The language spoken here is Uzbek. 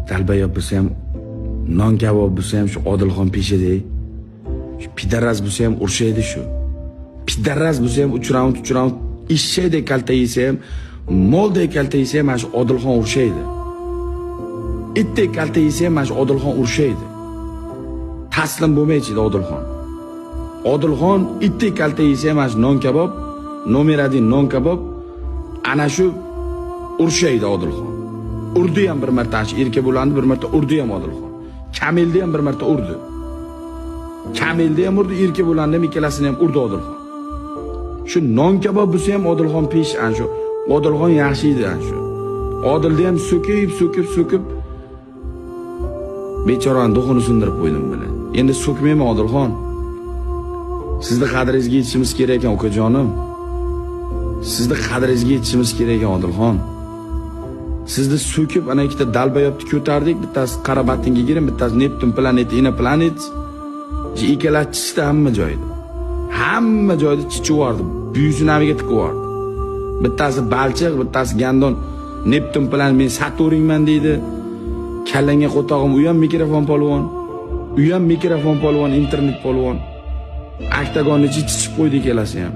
Долбоёб bo'lsa ham, non kabob bo'lsa ham, shu Odilxon peshida. Shu пидарас bo'lsa ham urushaydi shu. Пидарас bo'lsa ham, 3 raund, 3 raund eshakdek kalta yesa ham, moldek kalta yesa ham, mana shu Odilxon urushaydi. Itdek kalta yesa ham, mana shu Odilxon urushaydi. Taslim bo'lmaydi Odilxon. Odilxon itdek kalta yesa ham, mana shu non kabob, номер 1 non kabob, ana shu urushaydi Odilxon. Urdi ham bir marta, shu Erkabulanni bir marta urdi ham Odilxon. Kamilni ham bir marta urdi. Kamilni ham urdi, Erkabulanni ham, ikkalasini ham urdi Odilxon. Shu non kabob bo'lsa ham, Odilxon pesh, ana shu. Odilxon yaxshi edi ana shu. Odilni ham so'kib, so'kib, so'kib bechorani дух ini sindirib qo'ydim bilan. Endi so'kmayman, Odilxon. Sizni qadringizga yetishimiz kerak ekan, ukajonim. Sizni qadringizga yetishimiz kerak ekan, Odilxon. Sizni so'kib, ana ikkita долбоёб ni ko'tardik, bittasi qara batinga girin, bittasi Neptun planet, ina planet. Ikkalasi chichdi hamma joyda. Hamma joyda chichib yubordi. Buyusini amiga tiqib yubordi. Bittasi balchiq, bittasi гандон. Neptun planet, men Saturnman deydi. Kallangga qo'tog'im, u ham mikrofon polvon. U ham mikrofon polvon, internet polvon. Oktagonni ichiga chichib qo'ydi ikkalasi ham.